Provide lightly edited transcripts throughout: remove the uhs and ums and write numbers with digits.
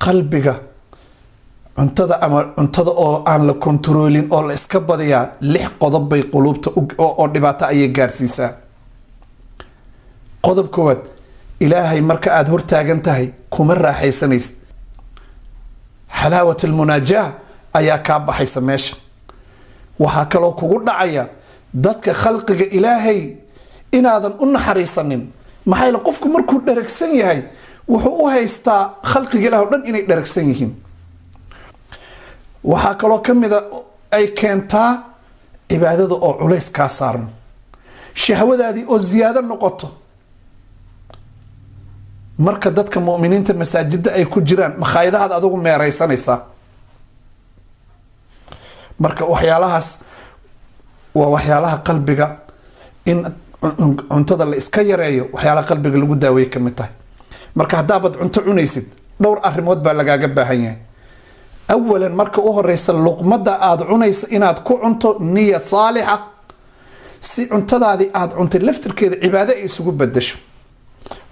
Qalbiga cuntada ama cuntada oo aan la kontaroolin oo la iska badiyaa, lix qodob bay quluubta oo dhibaato ayay gaarsiisaa. Qodob koowaad, Ilaahay marka aada hortaagan tahay kuma raaxaysanaysid, xalaawat almunaajah ayaa kaa baxaysa meesha. Waxaa kaloo kugu dhacaya dadka khalqiga Ilaahay inaadan u naxariisanin. Maxaa yeele, qofku markuu dheragsan yahay wuxuu u haystaa khalqiga Ilaah o dhan inay dheragsan yihiin. Waxaa kaloo ka mida ay keentaa cibaadada oo culays kaa saarno, shahwadaadii oo ziyaado noqoto. Marka dadka muminiinta masaajida ay ku jiraan, makhaayadahaad adigu meeraysanaysaa. Marka waxyaalahaas waa waxyaalaha qalbiga, in cuntada la iska yareeyo, waxyaalaha qalbiga lagu daaweeye kamid tahay. Marka haddaabaad cunto cunaysid, dhowr arrimood baa lagaaga baahan yahay. Awalan, marka u horeysa, luqmada aada cunaysa inaad ku cunto niya saalixa, si cuntadaadii aada cuntay laftirkeeda cibaado ay isugu bedasho,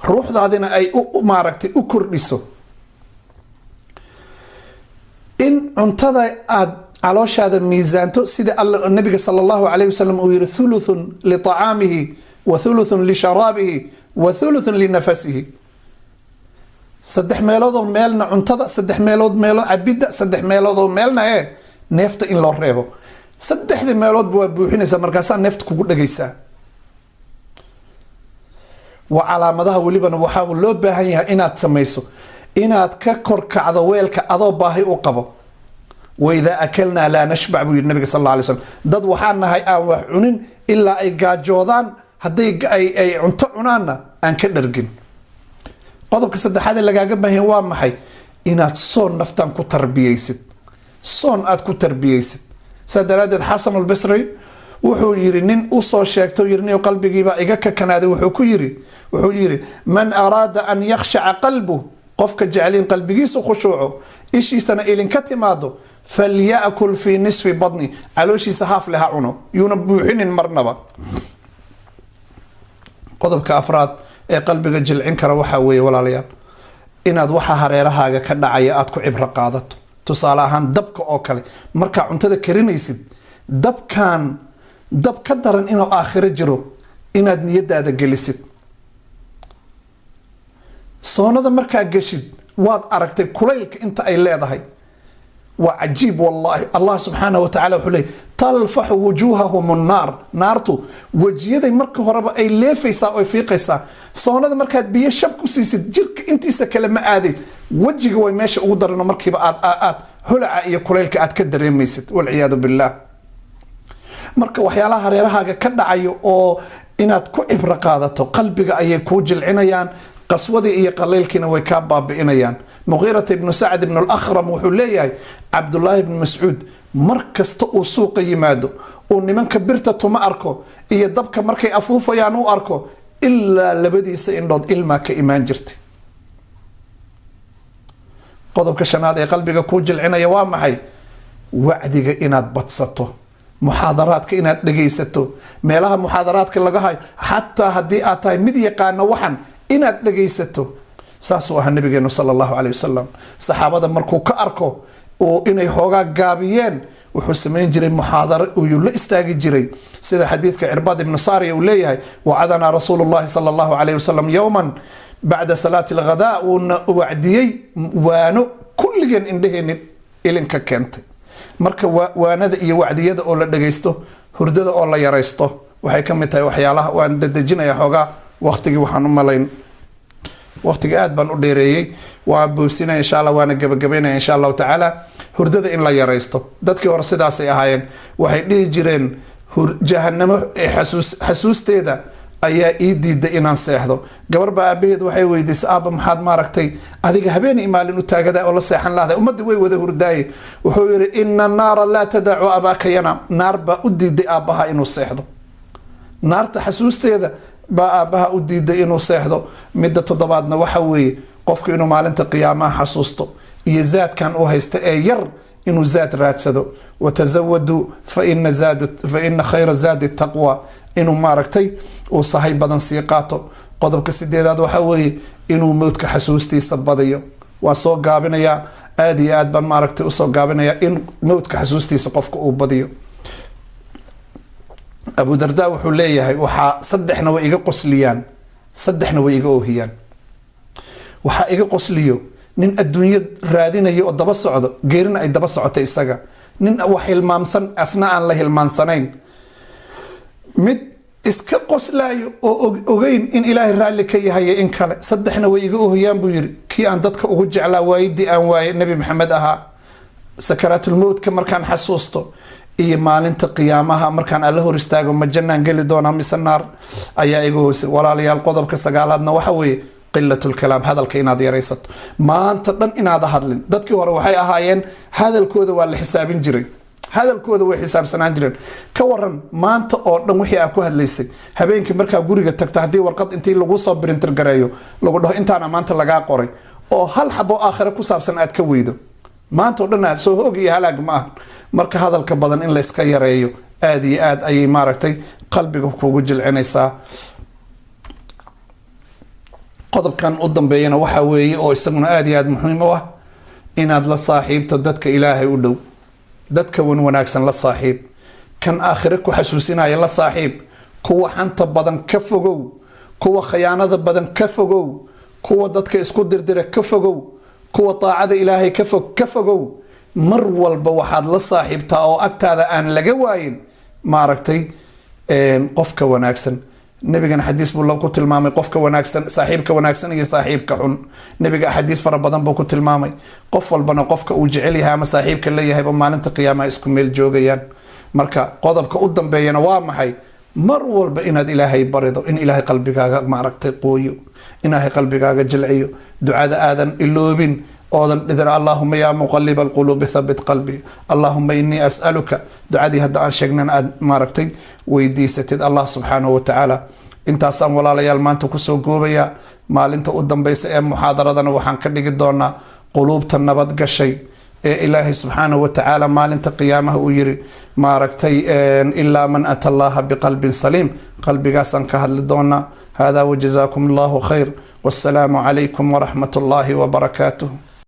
ruuxdaadina ay maaragtay u kordhiso. In cuntada aada calooshaada miisaanto, sida alla nabiga sala Allahu calayh wasalam uu yihi: "Thuluthun liطacaamihi wa thuluthun lisharaabihi wa thuluthun linafasihi." Saddex meeloodoo meelna cuntada, saddex meelood meelo cabidda, saddex meeloodoo meelna neefta in loo reebo. Saddexdii meeloodba waa buuxinaysaa, markaasaa neefta kugu dhagaysaa. Waa calaamadaha. Welibana waxaa loo baahan yahay inaad samayso inaad ka korkacdo weelka adoo baahi u qabo. "Waidaa akalnaa laa nashbac," buu yidhi nabiga sal alla alay slam. Dad waxaan nahay aan wax cunin ilaa ay gaajoodaan, hadday ay cunto cunaanna aan ka dhargin. Qodobka saddexaad ee lagaaga baahan waa maxay? Inaad soon naftan ku tarbiyeysid, soon aad ku tarbiyeysid. Saa daraaddeed Xasan Albasri wuxuu yiri, nin usoo sheegto yiri, nin qalbigiibaa iga kakanaaday, wuxuu ku yiri, wuxuu yiri: "Man araada an yakhshaca qalbu," qofka jeclin qalbigiisu khushuuco, ishiisana ilinka timaado, "falyakul fii nisfi badni," calooshiisa haaf le ha cuno, yuuna buuxinin marnaba. Qodobka afraad ee qalbiga jilcin kara waxaa weeye, walaalayaal, inaad waxa hareerahaaga ka dhacaya aada ku cibro qaadato. Tusaale ahaan, dabka oo kale markaa cuntada karinaysid, dabkan dab ka daran inuu aakhiro jiro inaad niyadaada gelisid. Soonada markaa geshid, waad aragtay kulaylka inta ay leedahay, waa cajiib wallahi. Allah subxaanahu wa tacala wuxuu leeyay: "Talfaxu wujuuhahum annaar." Naartu wejiyaday marka horeba ay leefaysaa oy fiiqaysaa. Soonada markaad biyo shab ku siisid, jirka intiisa kale ma aadayd, wejiga way meesha ugu darano, markiiba aad holaca iyo kulaylka aad ka dareemaysid, walciyaadu billah. Marka waxyaalaha hareerahaaga ka dhacayo oo inaad ku cibro qaadato, qalbiga ayay kuu jilcinayaan, qaswadii iyo qalaylkiina way kaa baabi'inayaan. Muqiirata ibnu Sacd ibnu Alakhram wuxuu leeyahay, Cabdullaahi ibnu Mascuud mar kasta uu suuqa yimaado, uu nimanka birta tuma arko iyo dabka markay afuufayaan u arko, ilaa labadiisa indhood ilmaa ka imaan jirtay. Qodobka shanaad ee qalbiga kuu jilcinaya waa maxay? Wacdiga inaad badsato, muxaadaraadka inaad dhegaysato, meelaha muxaadaraadka laga hayo, xataa haddii aad tahay mid yaqaano waxan, inaad dhegaysato. Saasuu ahaa nabigeenu sala Allahu caleyh wasalam. Saxaabada markuu ka arko oo inay xoogaa gaabiyeen, wuxuu samayn jiray muxaadaro uyuu la istaagi jiray, sida xadiidka Cirbaad ibnu Saariya uu leeyahay: "Wacadanaa rasuulu llahi sala Allahu caleyh wasalam yowman bacda salaati alghadaa." Wuuna wacdiyey waano kulligeen indhaheenni ilinka keentay. Marka waanada iyo wacdiyada oo la dhagaysto, hurdada oo la yaraysto, waxay ka mid tahay waxyaalaha. Waan dedejinaya xoogaa waqtigii, waxaan u malayn waqtiga aad baan u dheereeyey. Waa boobsinaya insha Allah, waana gabagabaynaya insha Allahu tacaala. Hurdada in la yaraysto, dadkii hore sidaasay ahaayeen. Waxay dhihi jireen: "Jahanamo xasuusteeda ayaa ii diiday inaan seexdo." Gabar baa aabaheed waxay weydiisay: "Aabba, maxaad maaragtay adiga habeen maalin u taagada oo la seexan lahday? Ummadii way wada hurdaaye." Wuxuu yihi: "Ina annaara laa tadacu abaaka yanaam." Naar baa u diiday aabbaha inuu seexdo, naarta xasuusteeda baa aabbaha u diiday inuu seexdo. Midda toddobaadna waxa weeye qofku inuu maalinta qiyaamaha xasuusto iyo zaadkan u haysta ee yar, inuu zaad raadsado. "Watazawaduu fa ina khayra zaadi taqwa." Inuu maaragtay uu sahay badan sii qaato. Qodobka sideedaad waxa weeye inuu mowdka xasuustiisa badiyo. Waa soo gaabinayaa, aada iyo aad baan maaragtay usoo gaabinaya in mowdka xasuustiisa qofka uu badiyo. Abu Darda wuxuu leeyahay, waxaa saddexna way iga qosliyaan, saddexna way iga oohiyaan. Waxaa iga qosliyo nin adduunyo raadinayo oo daba socdo, geerina ay daba socotay isaga, nin wax hilmaamsan asna aan la hilmaansanayn, mid iska qoslaayo oo ogeyn in Ilaahay raalli ka yahay in kale. Saddexna way iga oohiyaan, buu yiri: kii aan dadka ugu jeclaa waayidii aan waaye, Nebi Maxamed ahaa, sakaraatulmowtka markaan xasuusto, iyo maalinta qiyaamaha markaan Alla hor istaago, ma jannaan geli doonaa mise naar, ayaa iga hoysay. Walaalayaal, qodobka sagaalaadna waxa weeye qilatulkalaam, hadalka inaad yaraysato, maanta dhan inaada hadlin. Dadkii hore waxay ahaayeen hadalkooda waa la xisaabin jiray, hadalkooda way xisaabsanaan jireen. Ka waran maanta oo dhan wixii aa ku hadlaysay? Habeenkii markaa guriga tagto, haddii warqad intii lagu soo printer gareeyo lagu dhaho intaana maanta lagaa qoray, oo hal xabo aakhire ku saabsan aad ka weydo, maanta oo dhan aad soo hoog iyo halaag ma aha. Marka hadalka badan in layska yareeyo aada iyo aad ayay maaragtay qalbiga kugu jilcinaysaa. Qodobkan u dambeeyana waxa weeye, oo isaguna aada iyo aada muhiim u ah, inaad la saaxiibto dadka Ilaahay u dhow, dadka wan wanaagsan la saaxiib, kan aakhire ku xasuusinaya la saaxiib. Kuwa xanta badan ka fogow, kuwa khiyaanada badan ka fogow, kuwa dadka isku dirdira ka fogow, kuwa daacada Ilaahay ka fog ka fogow. Mar walba waxaad la saaxiibtaa oo agtaada aan laga waayin maaragtay qofka wanaagsan. Nebigana xadiis buu ku tilmaamay qofka wanaagsan, saaxiibka wanaagsan iyo saaxiibka xun. Nebiga axaadiis fara badan buu ku tilmaamay. Qof walbana qofka uu jecel yahay ama saaxiibka leeyahayba maalinta qiyaamaha isku meel joogayaan. Marka qodobka u dambeeyana waa maxay? Mar walba inaad Ilaahay barido in Ilaahay qalbigaaga maaragtay qooyo, Ilaahay qalbigaaga jilciyo, ducada aadan iloobin oodan dhidir: "Allahuma yaa muqaliba alquluubi thabit qalbi, allahuma inii as'aluka." Ducadii hadda aan sheegnan aad maaragtay weydiisatid Allah subxaanahu watacaala. Intaasaan, walaalayaal, maanta kusoo goobayaa. Maalinta u dambeysa ee muxaadaradana waxaan ka dhigi doonaa quluubta nabad gashay ee Ilaahay subxaanahu watacaala maalinta qiyaamaha uu yiri maaragtay "ilaa man ata Allaha biqalbin saliim". Qalbigaasaan ka hadli doonaa. Hada wajazaakum Allahu khayr, wassalaamu calaykum waraxmat Allahi wabarakaatuh.